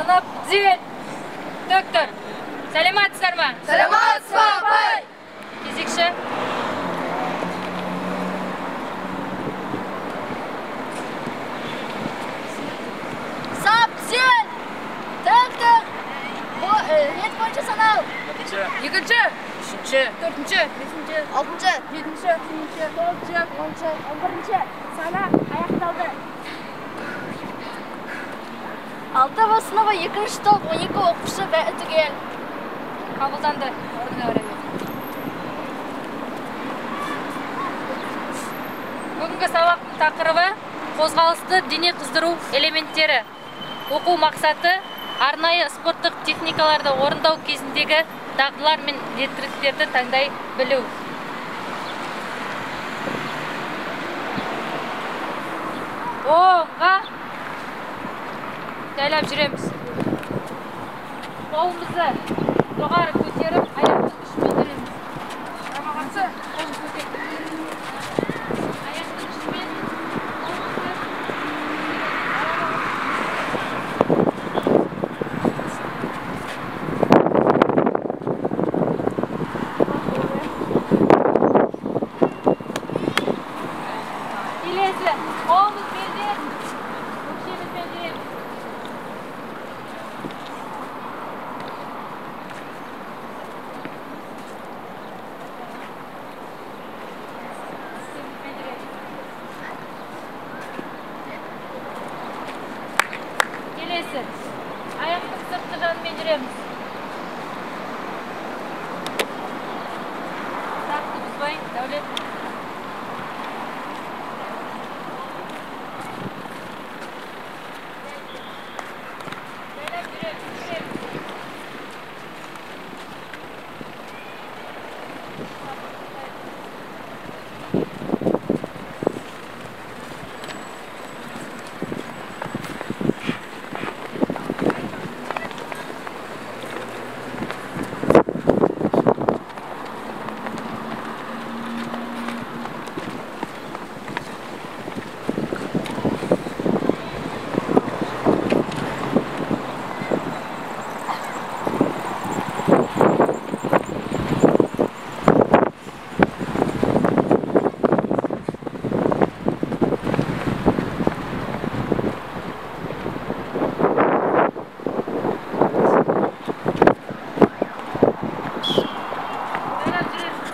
Сынып түзел. Тік тұр. Сәлеметсіздер ме? Сәлеметсіз бе, апай? Кезекші. Сап, түзел. Тік тұр. Рет бойынша санау. Екінші. Үшінші. Төртінші. Бесінші. Алтыншы. Жетінші. Сегізінші. Тоғызыншы. Оныншы. 11-ші. Санақ аяқталды. 6 В сыныбы 2-ші топ 12 оқушы түгел. Қабылданды. Орнына барайық. Бүгінгі сабақтың тақырыбы қозғалысты дене қыздыру элементтері. Оқу мақсаты арнайы спорттық техникаларды орындау кезіндегі дағдылар мен реттіліктерді таңдай білу. Оңға жайлап жүреміз. Қолымызды жоғары көтеріп, аяқтың күшімен жүреміз. Қарама-қарсы қолын көтер. Аяқтың күшімен қолымызды. Келесі, қолымыз белде, өкшемізбен жүреміз. Келесі, аяқтың сыртқы жағымен жүреміз. Сақты бұзбай, Дәулет. Жайлап жүреміз, жүреміз. Жайлап жүреміз.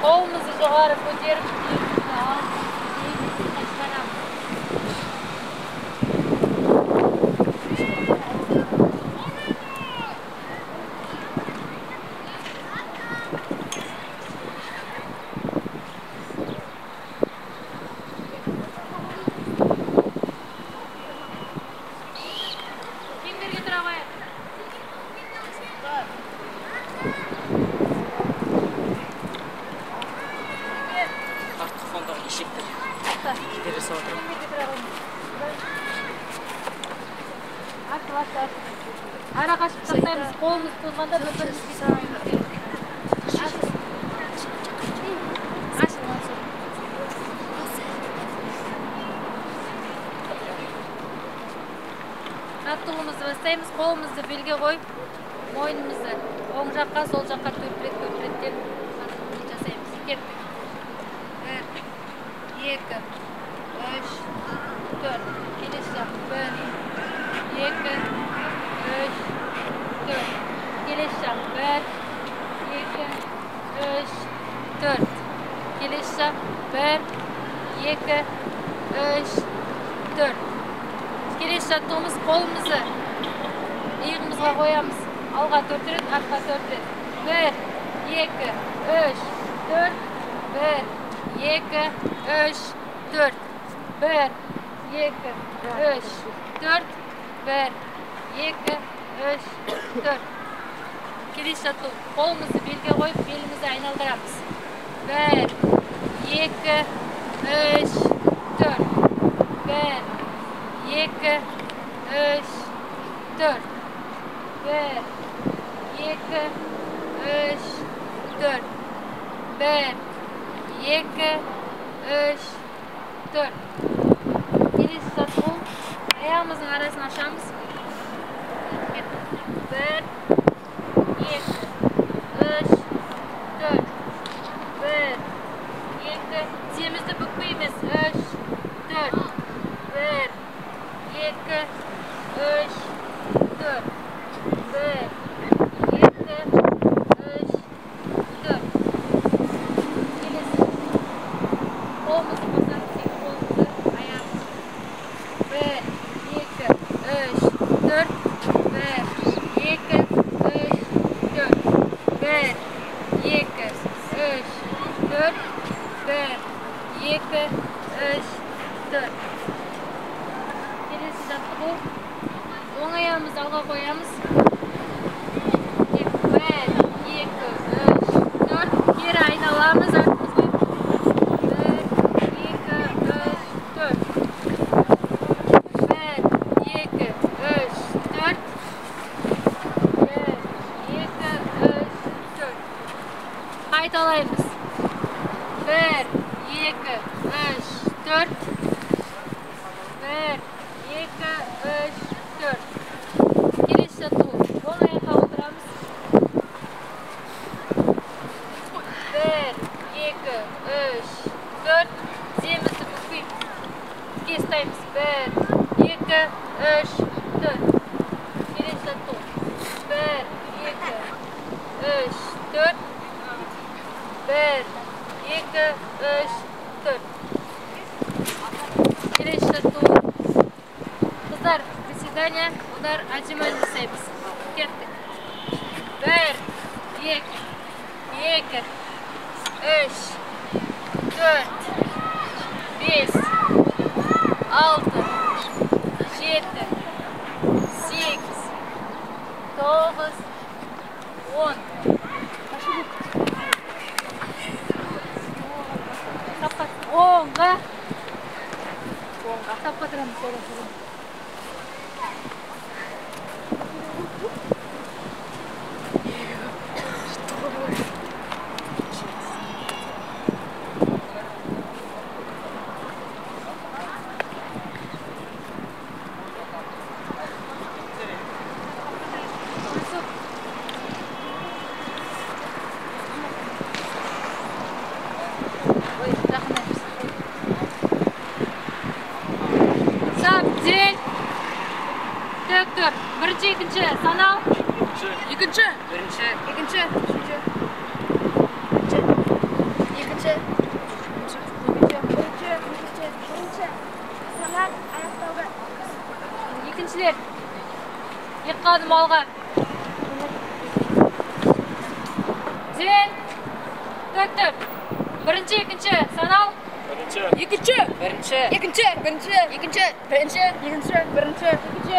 Қолымызды жоғары көтеріп, иығымызды алып, иығымызды шығарамыз. Кемдерге тұра қояйық? Артқы фондағы ешектер. Кедергі жасап отыр. Кемдерге тұра қойыңыз. Артыл, артыл, артыл. Ара қашып сақтаймыз. Қолымыз тозғанда бір-бірімізге тимейміз. Ашыл. Ашыл. Жаттығуымызды бастаймыз. Қолымызды белге қойып, мойнымызды оң жаққа, сол жаққа 4 рет, 4 реттен жаттығуымызды жасаймыз. Кеттік. 1, 2, 3, 4. Келесі жақ. 1, 2, 3, 4. Келесі жақ. 1, 2, 3, 4. Келесі жақ. 1, 2, 3, 4. Келесі жаттығуымыз қолымызды иығымызға қоямыз. Алға 4 рет, артқа 4 рет. 1, 2, 3, 4. 1, 2, 3, 4. 1, 2, 3, 4. 1, 2, 3, 4. Келесі жаттығу. Қолымызды белге қойып, белімізді айналдырамыз. 1, 2, 3, 4. 1, 2, 3, 4. 1, 2, 3, 4. 1, 2, 3, 4. Келесі жаттығу. Аяғымыздың арасын ашамыз. 1, 2, 3, 4. 1, 2, тіземізді бүкпейміз. 3, 4. 1, 2, 3, 4. 1, 2, 3, 4. Келесі. Қолымызды қосамыз, екі қолымызды аяғымызды. 1, 2, 3, 4. 1, 2, 3, 4. 1, 2, 3, 4. 1, 2, 3, 4. Келесі жаттығу. Оң аяғымызды алға қоямыз. 1, 2, 3, 4. Кері айналамыз артымызға. 1, 2, 3, 4. 1, 2, 3, 4. 1, 2, 3, 4. Қайталаймыз. 1, 2, 3, 4. 1, 2, 3, 4. Келесі жаттығу. Оң аяққа отырамыз. 1, 2, 3, 4. Тіземізді бүкпейміз. Тіке ұстаймыз. 1, 2, 3, 4. Келесі жаттығу. 1, 2, 3, 4. 1, 2, 3, 4. Келесі жаттығу. Қыздар, приседание, удар, отжимание жасаймыз. Кеттік. 1, 2, 2, 3, 4, 5, 6, 7, 8, 9, 10. Оңға. Оңға. Тапқа тұрамыз. Тұр. Бірінші, екінші, санау. Екінші. Бірінші. Екінші. Үшінші. Бірінші. Екінші. Үшінші. Бірінші. Екінші. Бірінші. Санақ аяқталды. Екіншілер. Екі қадым алға. Зен. Тұр. Бірінші, екінші, санау. Бірінші. Екінші. Бірінші. Екінші. Бірінші. Екінші. Бірінші. Екінші. Бірінші. Екінші. Бірінші.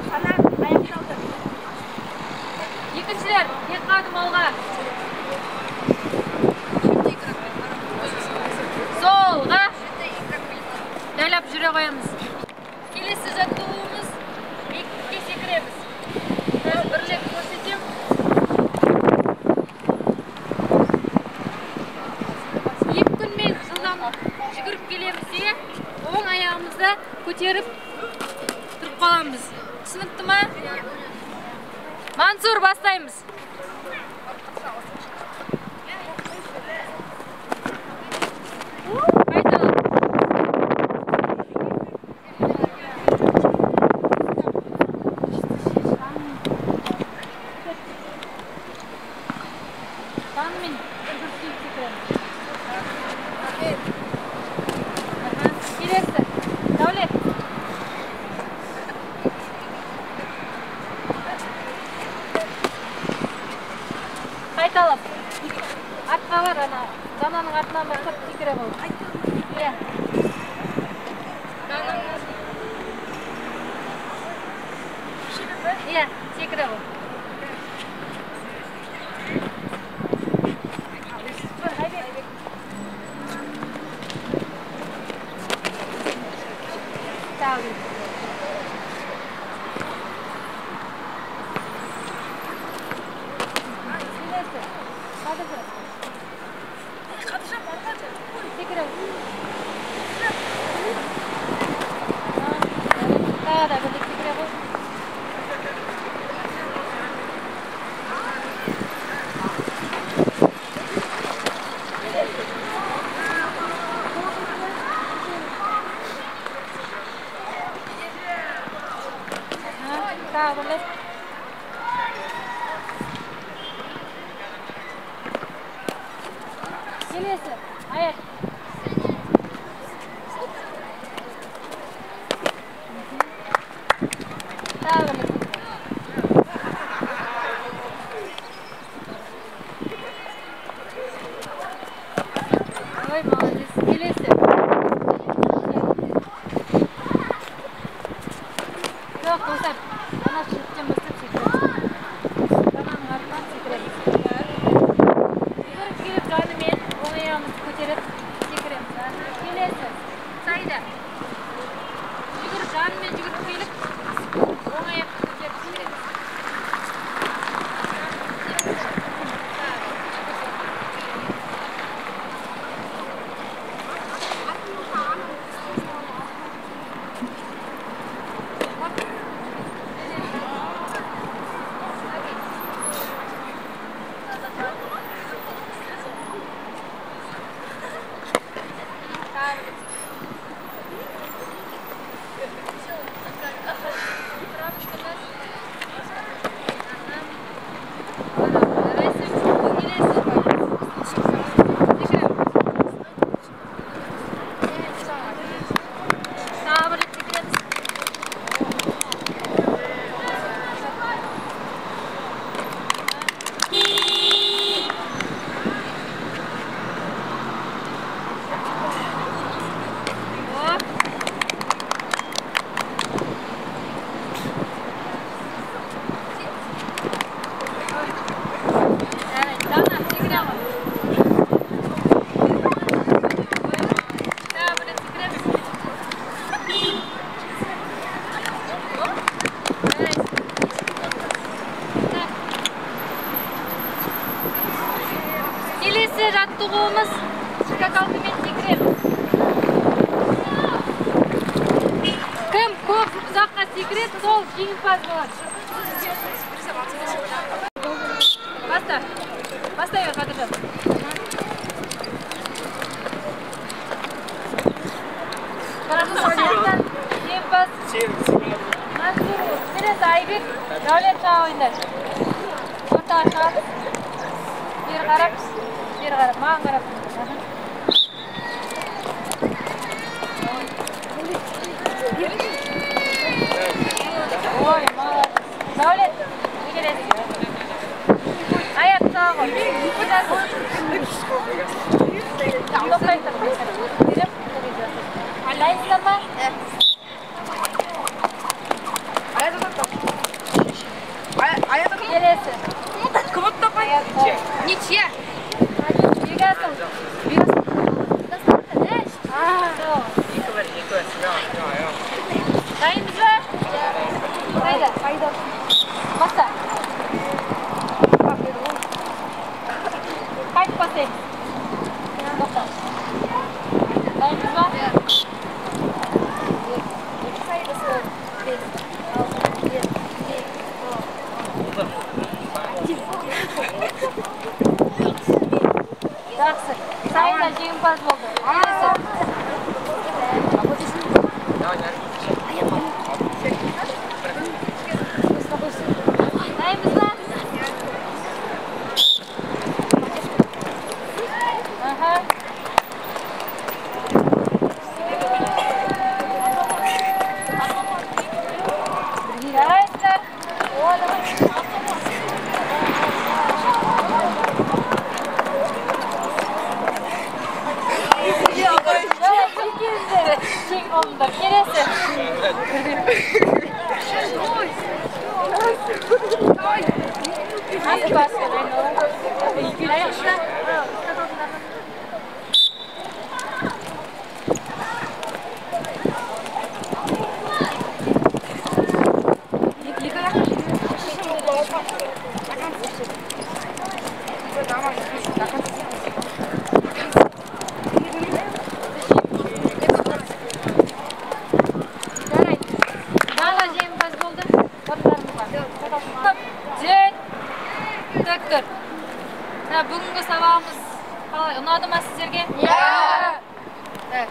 Санақ аяқталды. Екіншілер, екі қадым алға. Солға. Жайлап жүре қоямыз. Келесі жаттығуымыз биіктікке секіреміз. Қазір бір рет көрсетемін. Екпінмен жылдам жүгіріп келеміз де, оң аяғымызды көтеріп тұрып қаламыз. Түсінікті ма? Мансур, бастаймыз. Қайталап. Танымен үгіртіп секіреміз. Келесі. Дәулет. Қайталап. Артқа бар, ана Дананың артынан бастап секіре қой. Иә. Иә, секіре қой. Келесі. Қадыржан. Секіреміз. Тағы да бір рет секіре ғой. Тағы бір рет. Келесі. Аяқ. Тағы бір рет. Ой, молодец. Келесі. Жоқ, достар, ана шеттен бастап секіреміз. Ананың артынан секіреміз. Жүгіріп келіп жанымен оң аяғымызды көтеріп секіреміз. Келесі. Сайда. Жүгіріп жанымен жүгіріп келіп оң аяқты көтеріп секіреміз. Тағы бір рет секіреміз. Оп. Жарайды, Дана, секіре ғой. Тағы бір рет секіреміз. Келесі жаттығуымыз скакалкамен секіреміз. Кім көп ұзаққа секіреді, сол жеңімпаз болады. Баста. Бастай бер, Қадыржан. Жеңімпаз Мансур. Келесі Айбек, Дәулет шыға ойындар. Ортаға шығамыз. Бері қарап, бері қарап, маған қарап. Ой, молодец. Дәулет, келесі. Аяқ шыға ғой. Тоқтай тұр. Дайынсыздар ма? Келесі. Ничья. Бекасыл. Дайынбыз ба? Қайда? Баста. Қайтып бастаймыз. Тоқта. Дайынбыз ба? Жақсы. Сайда жеңімпаз болды. Келесі. Дайынбыз ба? Аха. Жарайсыздар. Жеңіп алдыңдар. Келесі. Бүгінгі сабағымыз қалай, ұнады ма сіздерге? Иә.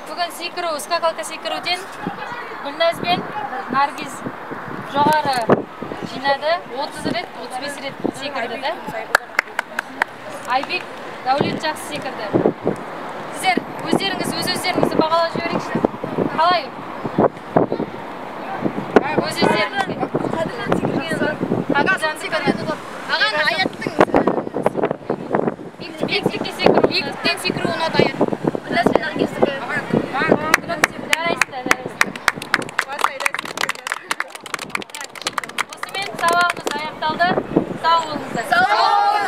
Бүгін секіру, скакалка секіруден Гүлназ бен Наргиз жоғары жинады. 30 рет, 35 рет секірді, да? Айбек, Дәулет жақсы секірді. Сіздер өздеріңіз өз-өздеріңізді бағалап жіберіңізші. Қалай? Өз өздеріңізге. Қадыржан секірген. Маған Аяттың биіктікке секіру. Биіктіктен секіру ұнады Аят. Гүлназ бен Наргиздікі. Жарайсыздар, жарайсыздар. Осымен сабағымыз аяқталды. Сау болыңыздар. Сау.